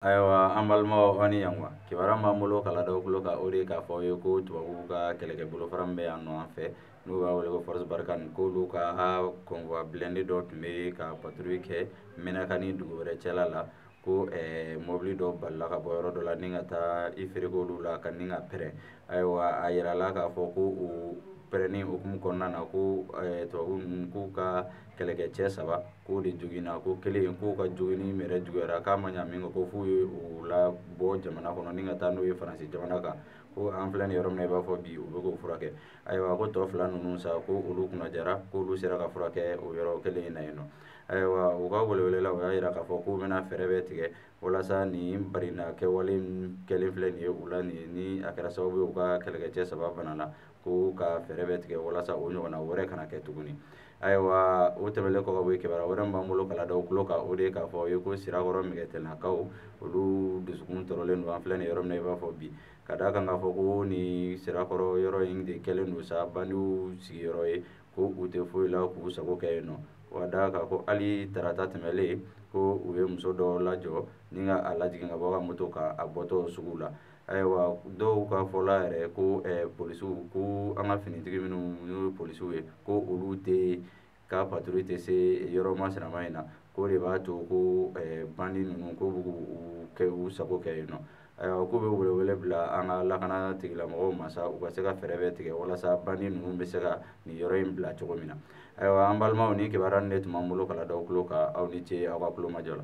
Ayiwa, an balimaw, aw ni yan. Kibaruya b'an bolo kala daw tulo kan, o de ye k'a fɔ aw ye ko tubabuw ka kɛlɛkɛ bolofara min bɛ yan nɔ an fɛ, n'u b'a wele ko Force Barkhane, k'olu ka convoi blindé dɔ tun bɛ ka patrouille kɛ Menaka ni dugu wɛrɛ cɛla la, ko mobili dɔ balila ka bɔ yɔrɔ dɔ la ni ka taa i feere olu la ka ni ka pɛrɛn. Ayiwa, a yirala k'a fɔ ko o pɛrɛnni hukumu kɔnɔna na, ko tubabu ninnu k'u ka kɛlɛkɛcɛ saba k'o de joginna, ko kelen k'u ka joginni yɛrɛ juguyara k'a ma ɲa min kɔ, ko f'u ye u labɔ jamana kɔnɔ ni ka taa n'u ye Faransi jamana kan, ko an filɛ nin yɔrɔ min na i b'a fɔ bi, u bɛ k'o furakɛ. Ayiwa, ko tɔ fila ninnu sa, ko olu kunnajara, k'olu sera ka furakɛ o yɔrɔ kelen in na yen nɔ. Ayiwa, u ka welewele la, u y'a yira k'a fɔ k'u bɛna fɛɛrɛ bɛɛ tigɛ walasa nin barina kɛwale kɛlen filɛ nin ye u la nin ni a kɛra sababu ye u ka kɛlɛkɛcɛ saba banana, ko ka fɛɛrɛ bɛɛ tigɛ walasa o ɲɔgɔnna wɛrɛ kana kɛ tuguni. Ayiwa, o tɛmɛnen kɔ ka bɔ yen, kibaruya wɛrɛ min b'an bolo kala daw tulo kan, o de ye k'a fɔ aw ye ko Sirakɔrɔ Mɛgɛtɛnakaw, olu dusukun tɔɔrɔlen don an filɛ nin yɔrɔ min na i b'a fɔ bi, ka d'a kan k'a fɔ ko nin Sirakɔrɔ yɔrɔ in de kɛlen don sa bandiw sigiyɔrɔ ye, ko u tɛ foyi la k'u sago kɛ yen nɔ. Wa d'a kan ko hali tarata tɛmɛlen, ko u ye muso dɔ lajɔ ni ka a lajigin ka bɔ a ka moto kan a bɔtɔ sugu la. Ayiwa, dɔw ka fɔla yɛrɛ ko polisiw, ko an ka finitigi minnu n'u ye polisiw ye, ko olu tɛ ka patrouille tɛ se yɔrɔ masina in na, k'o de b'a to ko bandi ninnu ko b'u kɛ u sago kɛ yen nɔ. Ayiwa, k'u bɛ welewele bila an ka lakana tigilamɔgɔw ma sa, u ka se ka fɛɛrɛ bɛɛ tigɛ walasa bandi ninnu bɛ se ka nin yɔrɔ in bila cogo min na. Ayiwa, an balimaw, ni kibaruya nin de tun b'an bolo kala daw tulo kan. Aw ni ce aw ka tulo majɔ la.